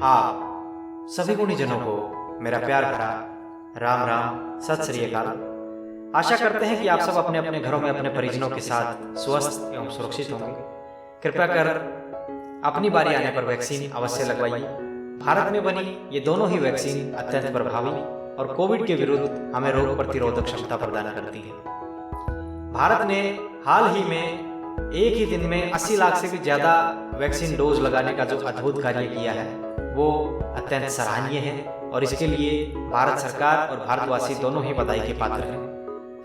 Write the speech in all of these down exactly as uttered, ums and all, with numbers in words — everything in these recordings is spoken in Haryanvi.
आप सभी गुणीजनों को मेरा प्यार भरा राम राम, सत श्री अकाल। आशा करते हैं कि आप सब अपने अपने घरों में अपने परिजनों के साथ स्वस्थ एवं सुरक्षित होंगे। कृपया कर अपनी बारी आने पर वैक्सीन अवश्य लगवाइए। भारत में बनी ये दोनों ही वैक्सीन अत्यंत प्रभावी और कोविड के विरुद्ध हमें रोग प्रतिरोधक क्षमता प्रदान करती है। भारत ने हाल ही में एक ही दिन में अस्सी लाख से भी ज्यादा वैक्सीन डोज लगाने का जो अद्भुत कार्य किया है, वो अत्यंत सराहनीय है और इसके लिए भारत सरकार और भारतवासी दोनों ही बधाई के पात्र हैं।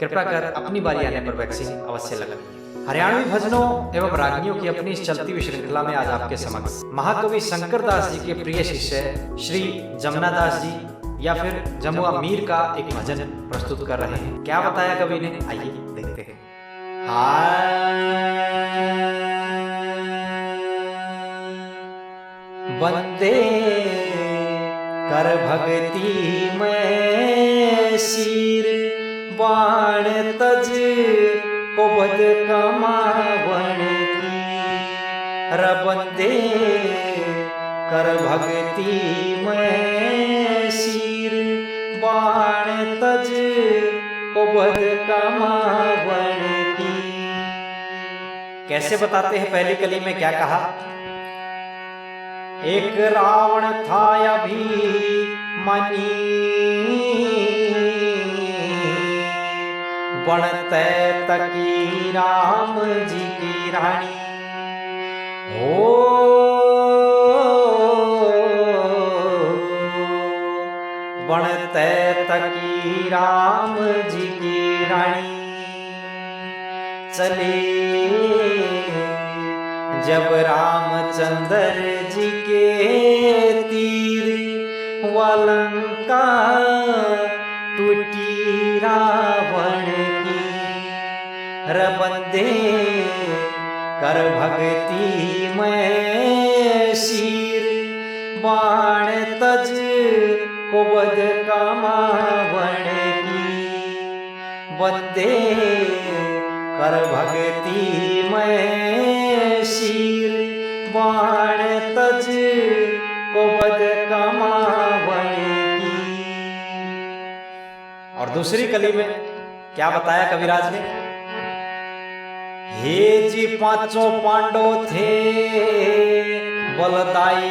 कृपया कर अपनी बारी आने पर वैक्सीन अवश्य लगाइए। हरियाणवी भजनों एवं रागनियों की अपनी इस चलती हुई श्रृंखला में आज आपके समक्ष महाकवि शंकर दास जी के प्रिय शिष्य श्री जमुना दास जी या फिर जमुआ मीर का एक भजन प्रस्तुत कर रहे हैं। क्या बताया कवि ने, आइए देखते हैं। हाँ। बंदे कर भक्ति में शीर, बाण तज को बद कमावण की। र बंदे कर भक्ति में शीर, बाण तज को बद कमावण की। कैसे बताते हैं पहली कली में क्या कहा? एक रावण था अभिमानी, बनते तकी राम जी की रानी। हो बनते तकी राम जी की रानी। चले जब रामचंद्र जी के तीर, वा लंका टूटी रावण की। र बंदे कर भक्ति में शीर, बाण तज को बद कमावण की। बंदे कर भक्ति में शीर, बाण तज को बद कमावण की। और दूसरी कली में क्या बताया कविराज ने? हे जी पांचों पांडव थे बलदाई,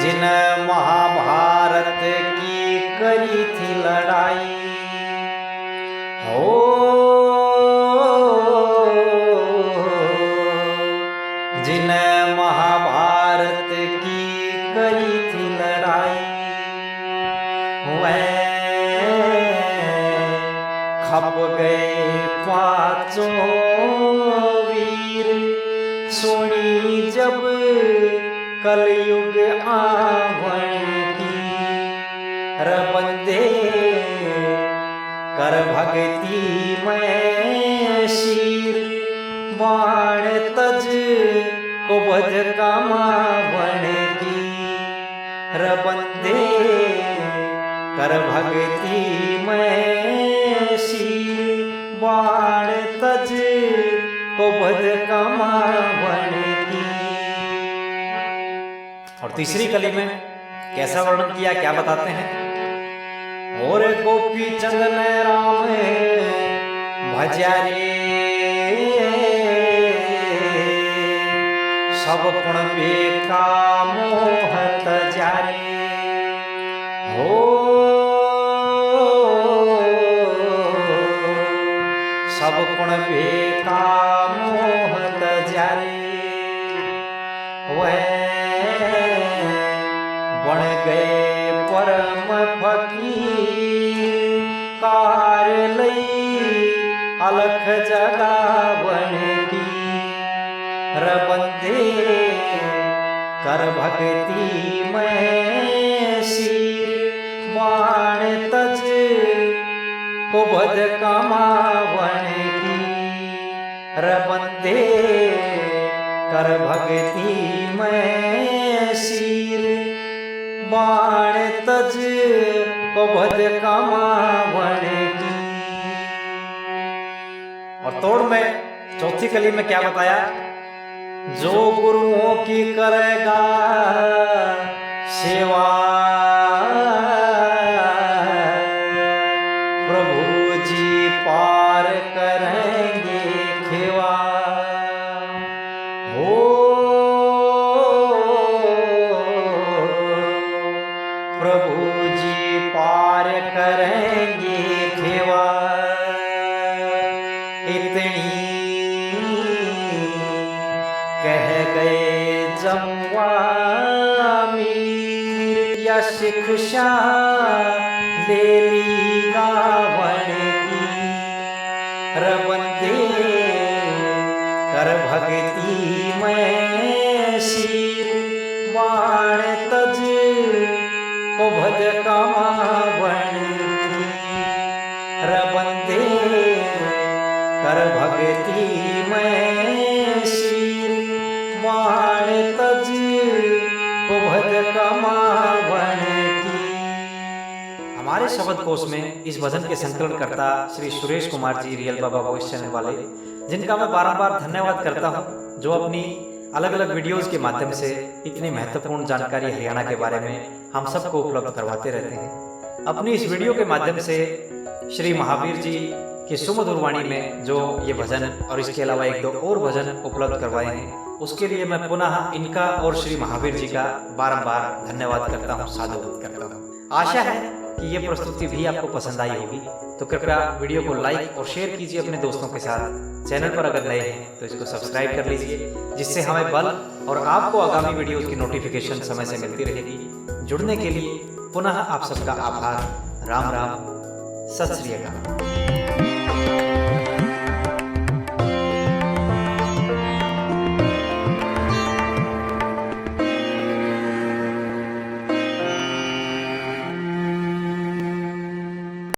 जिन महाभारत की करी थी लड़ाई। हो जिन महाभारत की करी थी लड़ाई, वह खप गए पांचों वीर। सुनी जब कलयुग आवण की, र बंदे कर भक्ति में शीर, बाण तज को बद कमावण की। र बंदे कर भक्ति में शीर, बाण तज को बद कमावण की। और तीसरी कली में कैसा वर्णन किया, क्या बताते हैं? और गोपी चंद ने राम भज्या रे, सब कुणबे का मोह तज्या रे। हो सब कुणबे का मोह तज्या रे। वह बन गए परम फकीर, कार लई अलख जगावण की। र बंदे कर भक्ति में शीर, बाण तज को बद कमावण की। र बंदे कर भक्ति में शीर, बाण तज को बद कमावण की। और तोड़ में चौथी कली में क्या बताया? जो गुरुओं की करेगा सेवा, प्रभु जी पार करेंगे खेवा। हो, प्रभु जी पार करेंगे खेवा। इतनी कह गए जमुआ मीर, या शिक्षा ले ली रावण की। रे बंदे कर भक्ति में शीर, बाण तज को भद कमावण की। रे बंदे कर भक्ति में शीर, बाण तज को भद कमावण की। हमारे शब्दकोश में इस भजन के संकलनकर्ता श्री सुरेश कुमार जी, रियल बाबा वॉइस चैनल वाले, जिनका मैं बारंबार धन्यवाद करता हूं, जो अपनी अलग-अलग वीडियोज़ के माध्यम से इतनी महत्वपूर्ण जानकारी हरियाणा के बारे में हम सबको उपलब्ध करवाते रहते हैं। अपनी इस वीडियो के माध्यम से श्री महावीर जी की सुमधुर वाणी में जो ये भजन और इसके अलावा एक दो और भजन उपलब्ध करवाए हैं, उसके लिए मैं पुनः इनका और श्री महावीर जी का बारंबार धन्यवाद करता हूँ, साधुवाद करता हूँ। आशा है कि ये प्रस्तुति भी आपको पसंद आई होगी, तो कृपया वीडियो को लाइक और शेयर कीजिए अपने दोस्तों के साथ। चैनल पर अगर नए हैं तो इसको सब्सक्राइब कर लीजिए, जिससे हमें बल और आपको आगामी वीडियोज़ की नोटिफिकेशन समय से मिलती रहेगी। जुड़ने के लिए पुनः आप सबका आभार। राम राम, सत श्री अकाल।